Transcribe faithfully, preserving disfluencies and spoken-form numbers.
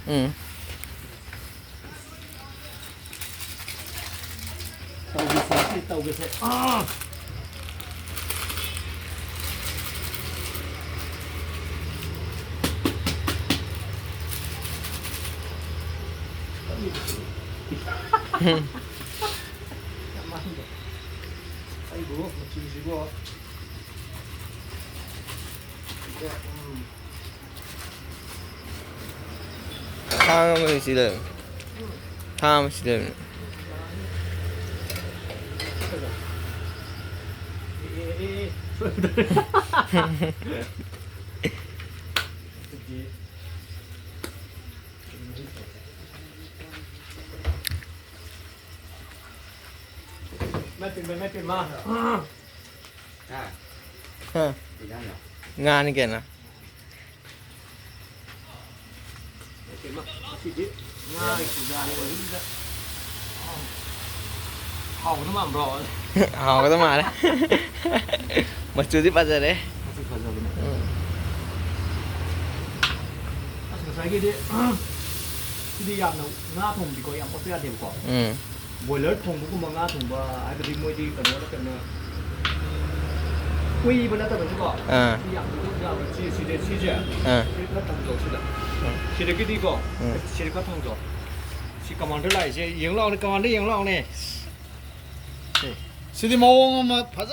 ꯎꯝ꯫ ꯇꯧꯒꯦꯁꯦ, ꯁꯤ ꯇꯧꯒꯦꯁꯦ꯫ ꯑꯥ! ꯑꯩꯕꯨ ꯃꯆꯨꯁꯤꯕꯨ꯫ ꯎꯝ꯫ ꯊꯥꯡ ꯑꯃ ꯁꯤ ꯂꯩꯔꯝꯃꯦ꯫ ꯊꯥꯡ ꯑꯃ ꯁꯤ ꯂꯩꯔꯝꯃꯦ꯫ ꯃꯥꯏ ꯄꯦꯝꯃ, ꯃꯥꯏ ꯄꯦꯝꯃ꯫ ꯍꯥ꯫ ꯉꯥꯅꯤ ꯀꯩꯅꯣ꯫ ꯉꯁꯤꯗꯤ ꯉꯥꯒꯤ ꯄꯨꯖꯥꯒꯤ ꯑꯣꯏꯕꯁꯤꯗ ꯍꯥꯎꯒꯗꯧ ꯃꯥꯟꯕ꯭ꯔꯣ? ꯍꯥꯎꯒꯗꯧ ꯃꯥꯜꯂꯦ꯫ ꯃꯆꯨꯗꯤ ꯐꯖꯔꯦ꯫ ꯃꯆꯨ ꯐꯖꯕꯅꯦ꯫ ꯎꯝ꯫ ꯑꯁ, ꯉꯁꯥꯏꯒꯤꯗꯤ, ꯁꯤꯗꯤ ꯌꯥꯝꯅ ꯉꯥ ꯊꯣꯡꯕꯗꯤꯀꯣ, ꯌꯥꯝ ꯑꯣꯠꯄ ꯌꯥꯗꯦꯕꯀꯣ꯫ ꯎꯝ꯫ ꯕꯣꯏꯂꯔ ꯊꯣꯡꯕꯒꯨꯝꯕ, ꯉꯥ ꯊꯣꯡꯕ ꯍꯥꯏꯕꯗꯤ ꯃꯣꯏꯗꯤ ꯀꯩꯅꯣ ꯅꯠꯇꯕꯅꯤꯅ, ꯀꯨꯏꯕ ꯅꯠꯇꯕꯅꯤꯀꯣ꯫ ꯑꯥ꯫ ꯁꯤ ꯌꯥꯝ ꯀꯨꯏꯕ ꯌꯥꯔꯣꯏ꯫ ꯁꯤ, ꯁꯤꯁꯦ, ꯁꯤꯁꯦ꯫ ꯑꯥ꯫ ꯁꯤ ꯈꯔ ꯊꯝꯖꯧ ꯁꯤꯗ꯫ ꯑꯥ꯫ ꯁꯤꯗꯒꯤꯗꯤꯀꯣ, ꯑꯥ꯫ ꯁꯤꯗ ꯈꯔ ꯊꯝꯖꯧ꯫ ꯁꯤ ꯀꯃꯥꯟꯗꯔ ꯂꯥꯛꯏꯁꯦ ꯌꯦꯡꯉꯨ ꯂꯥꯛꯑꯣꯅꯦ, ꯀꯃꯥꯟꯗꯔ ꯌꯦꯡꯉꯨ ꯂꯥꯛꯑꯣꯅꯦ꯫ ꯁꯤ꯫ ꯁꯤꯗꯤ ꯃꯑꯣꯡ ꯑꯃ ꯐꯖ